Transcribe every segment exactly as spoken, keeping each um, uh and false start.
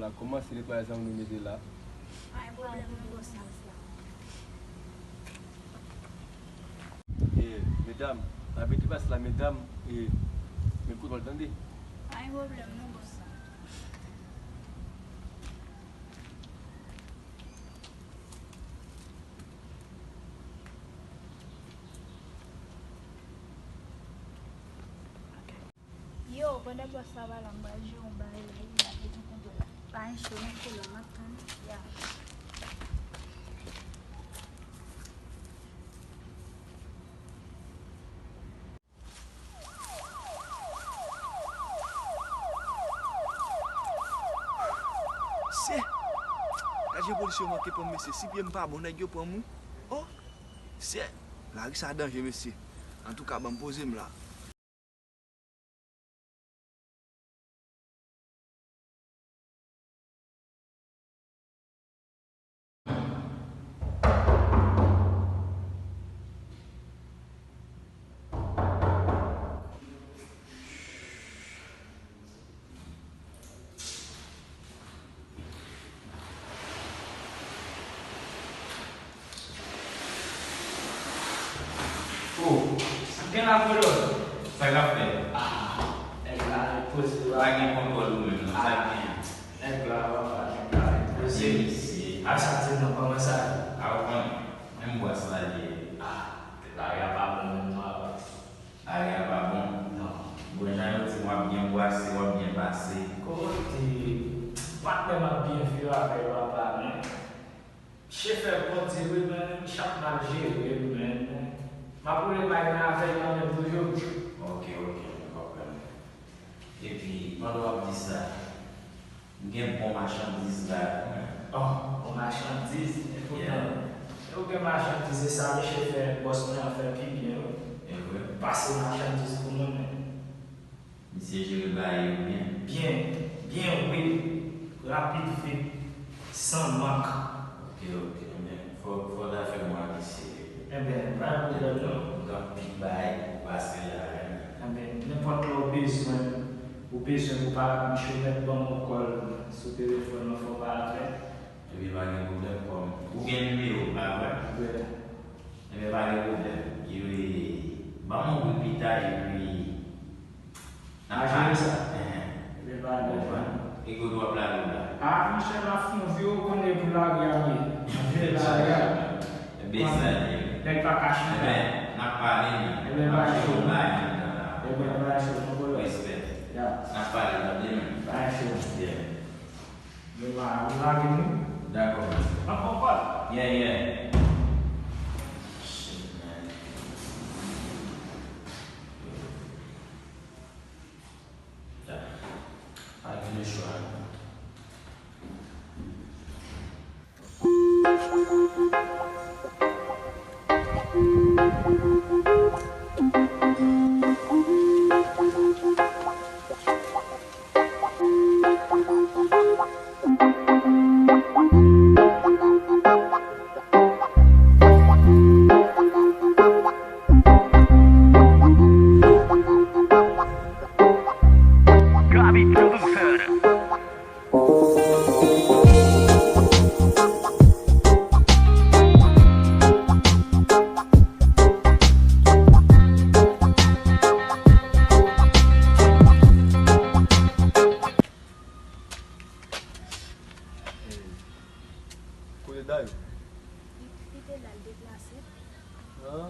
La kòmanse netwaye sa nou mete la. Pa gen pwoblèm non, bòs la. E, medam, n ap mete plas la, medam, e, men kontwòl tande. Pa gen pwoblèm non, bòs la. Yo, pandan bòs la pa la, m pral jere yon bagay la, wi, la, mete kontwòl la. Pa gen cho non, koulè, m ap tann. Ya. Sè! Gad jan polis yo manke pran m, mesye. Si pye m pa bon, nèg yo pran m, wi. Oh! Sè! Lari sa danje, mesye. Antouka, ban m poze m la. Oh, sa gen la, Polo? Sa k ap fèt? Ah, nèg la repoze, wi. Pa gen kontwòl ou menm, non, sa k gen? Nèg la, papa, nèg la repoze. Wi, mesye. A sa di m non, kòman sa ye? A, ou konnen, menm bwès la li ye. Ah, lari a pa bon menm non, papa. Lari a pa bon? Non. Bon, jan yo di, w ap byen bwase, w ap byen pase. Kote? Patnè m ap byen viv avè l, papa, men. Misye fè Bondye wi, men, misye ap mal jere wi, men. M ap woule may nan avè l kanmenm toujou. Ok, ok, m konprann. Epi, pandan w ap di sa, m gen bon machandiz la, wi, men. Oh, bon machandiz, e poutan, yeah, e ou gen machandiz, e sa misye fè bòs mwen an fè pi byen, wi. E vre? Pase machandiz pou mwen, men. Misye jere bagay yo byen? Byen, byen wi. Rapid, vit, san mank. Ok, ok, ebyen, fò, fò w ta fè mwen ak misye. Ebyen, pa gen pwoblèm non. M gen anpil bagay pou pase la, wi. Ebyen, nenpòt lè w bezwen, ou bezwen pou pale ak misye, ou mèt ban m yon kòl sou telefòn nan, fò w pale avè l. Ebyen, pa gen pwoblèm, kòm ou gen nimewo m, pa vre? Vre. Ebyen, pa gen pwoblèm. Ban m yon wi pita, epi n ap pale sa. Enhen. Ebyen, pa gen pwoblèm. E kote w ap lage w la? A, monchè, m ap fè yon vi, ou konnen pou lari a m ye. M ap viv lari a. Ebyen, sa ye. Nèg pa ka chita. Ebyen, n ap pale, men. Ebyen, pa cho. M ap jere yon bagay anndan la. Ebyen, pa cho, non pwoblèm. Respè. Ya. N ap pale, tande, men. Pa cho. Yeah. Yo pa, yo lage nou. Dakò. An konprann. Yeah, yeah. Shit, man. Pa gen lechwa. Kote Dayou? Li, li te la, l deplase. Ah,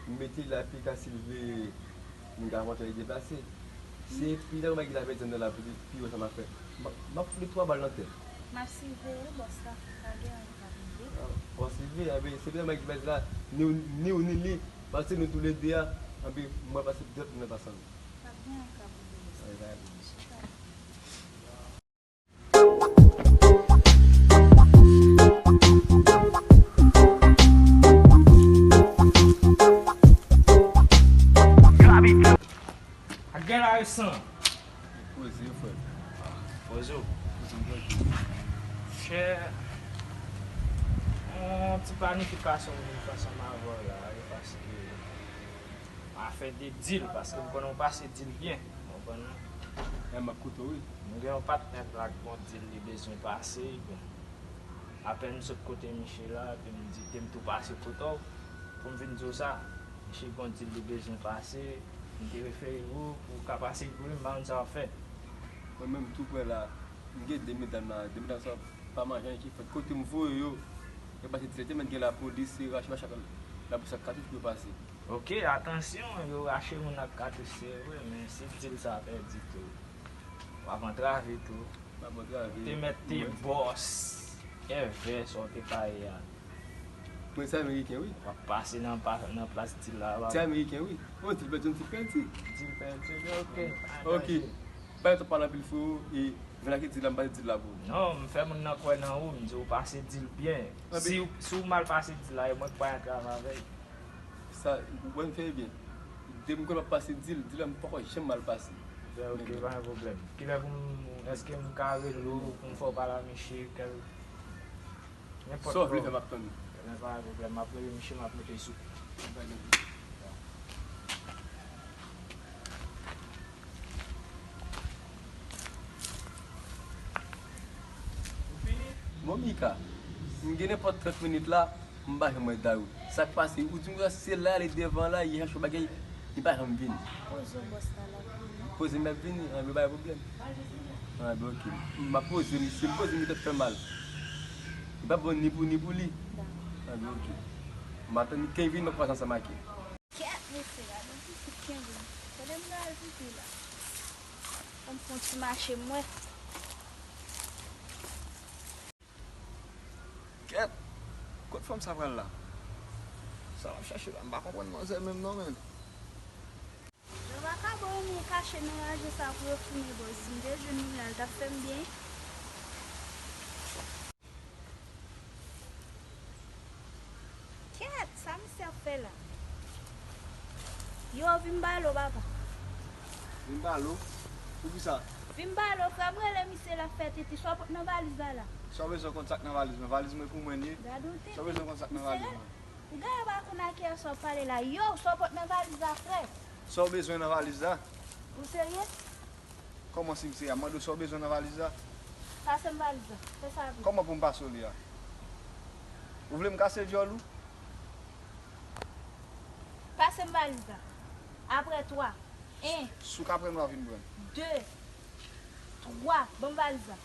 m mete la, pi ka silve, m ka kontan li deplase. Se pi la, m ki la mete nan la, pi, pi wè sa m ap fè. M ap, m ap fout twa bal nan tèt. M ap silve, wi, bòs la, pa gen anyen k ap rive. Ah, w ap silve, a, men se pi la, m ki mete la, ni w, ni w, ni li, pase nou toulede a, anpi mwen pase dòt moun nan pase ann. Pa gen anyen k ap rive, bòs la. Anyen pa rive. Chita. Ak gen la resan. Poze, frè. Poze w. Chè, yon ti planifikasyon m vin fè ansanm avè w la, e paske m a fè de dil, paske m konnen w pase dil byen. Konprann? M ap koute w, wi. M gen yon patnè m la k gon dil li bezwen pase. Apèn m sot kote miche la, epi m di, te m tou pase kote w pou m vin di w sa. Miche gon dil li bezwen pase, m te refere w pou w ka pase l pou li, m pa konn sa w ap fè. Mwen menm, m tou prè la. M gen de medam la, de medam sa pa manje anyen ki fèt. Kote m voye yo, yo pase dirèkteman, gen lapolis, se rache, rache ak lapolis ak katouch pou yo pase. Ok, atansyon, yo rache moun ak katouch, se vre, men si dil sa pèdi tou, w ap antrave tou. M ap antrave. Te mèt te bòs, èvè sa w te pa ye a. Mwen se ameriken, wi. W ap pase nan pa, nan plas dil la, w ap. Se ameriken, wi. O, dil pèdi, dil pèdi. Dil pèdi, ok. Ok. Pa gen tan pale anpil, freo, e vin ak dil la, m pase dil la pou ou. Non, m fè moun nan kwè nan ou, m di w pase dil byen. Si, si w mal pase dil la, e mwen k pa antrave avè l. Sa, ou wè m fè byen. Depi m konnen m ap pase dil, dil la m poko janm mal pase. Ok, pa gen pwoblèm. Kilè pou m, èske m ka rele w pou m fè w pale a miche, kèl, nenpòt lè. Sa w vle fè, m ap tann ou. Ebyen, pa gen pwoblèm, m ap rele miche, m ap mete sou. Bon, Mika, m gen nenpòt trant minit la, m pa janm wè Darou. Sa k pase? Ou di m konsa, se la, li devan la, li chache bagay, li pa janm vini. Poze w, bòs la, l ap vini. Poze m ap vini? Anben, pa gen pwoblèm. Anben, ok. M ap poze misye, m poze misye tèt fè mal. Li pa bon ni pou, ni pou li. Dakò. Anben, ok. M ap tann li, ken vini, m ap pase ansanm ak li. Kèt, mesye, gade yon pitit kenbe m. Kote m pral pitit la? Fò m fè yon ti mache, mwen. Kèt! Kot fanm sa pral la? Sa l ap chache la? M pa konprann manzè menm non, menn. Yo vakabon renmen kache nan raje sa pou yo fimen, bòs. Si m te jwenn li la, l t ap fè m byen. Kèt, sa misye ap fè la? Yo, vin balo, papa. Vin balo? Poukisa? Vin balo, frè m rele misye, l ap fè tete. Sa w pot nan valiz la la? Sa w bezwen konn sa k nan valiz mwen? Valiz mwen pou mwen l ye. Gade w tete. Sa w bezwen konn sa k nan valiz mwen? Ou genlè pa konn a kiyès w ap pale la. Yo, sa w pot nan valiz la, frè? Sa w bezwen nan valiz la? Ou serye? Kòman si m serye? M mande w sa w bezwen nan valiz la? Pase m valiz la. Fè sa vit. Kòman pou m pase w li a? Ou vle m kase dyòl ou? Pase m valiz la. Apre twa. En. Si w ka pran l, w a vin pran. De. Twa. Ban m valiz la.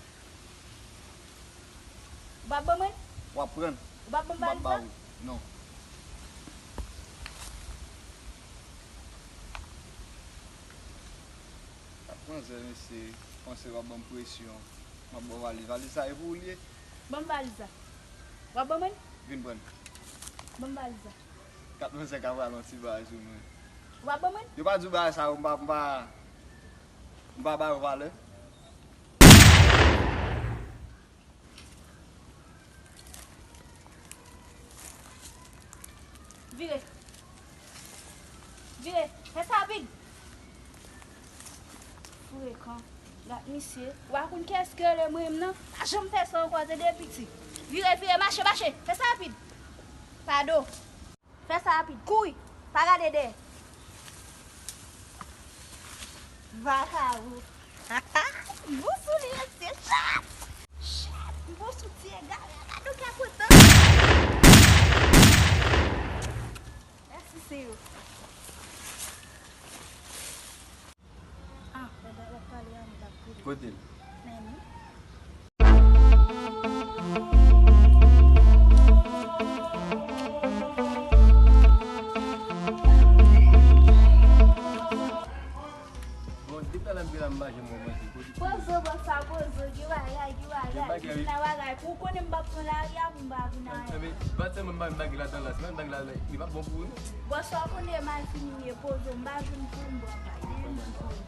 Ou p ap ban mwen? W ap pran. Ou p ap ban m valiz la? M p ap ba ou. Non. Ak manzè, mesye, panse w ap ban m presyon. M ap ba w valiz. Valiz sa e pou ou l ye? Ban m valiz la. W ap ban mwen? Vin pran. Ban m valiz la. Kat manzè ka pral yon ti bagay sou mwen. W ap ban mwen? Yo pa di w bagay sa yo, m pa, m pa, m pa ba yo valè. Vire. Vire. Fè sa rapid. Frekan. Gad misye. Ou pa konn kiyès ki rele mwen menm nan? Pa janm fè sa ankò, tande piti. Vire, vire, mache, mache. Fè sa rapid. Padon. Fè sa rapid. Kouri. Pa gade dèyè. Vakabon. Bon sou li, mesye. Chat! Chat! Bon sou ti egare a, gade w ka kontan. Mèsi, se yo. Ah, pandan w ap pale a, m t ap kouri. Kote l? Men nou. Bon, depi talè m vin la, m pa janm wè manzè. Kote pou Pozo, bòs la, pozo, gen bagay, gen bagay. Gen bagay, wi. Gen bagay. Pou w konnen m p ap pran lari a, pou m pa vin a. Ebyen, pa sèlman m pa vin bagay ladan la, se pa bagay la, li p ap bon pou ou, non. Bòs la, w konnen m al fini ye, pozo, m pa jwenn pou m bwè, pa gen anyen pou m.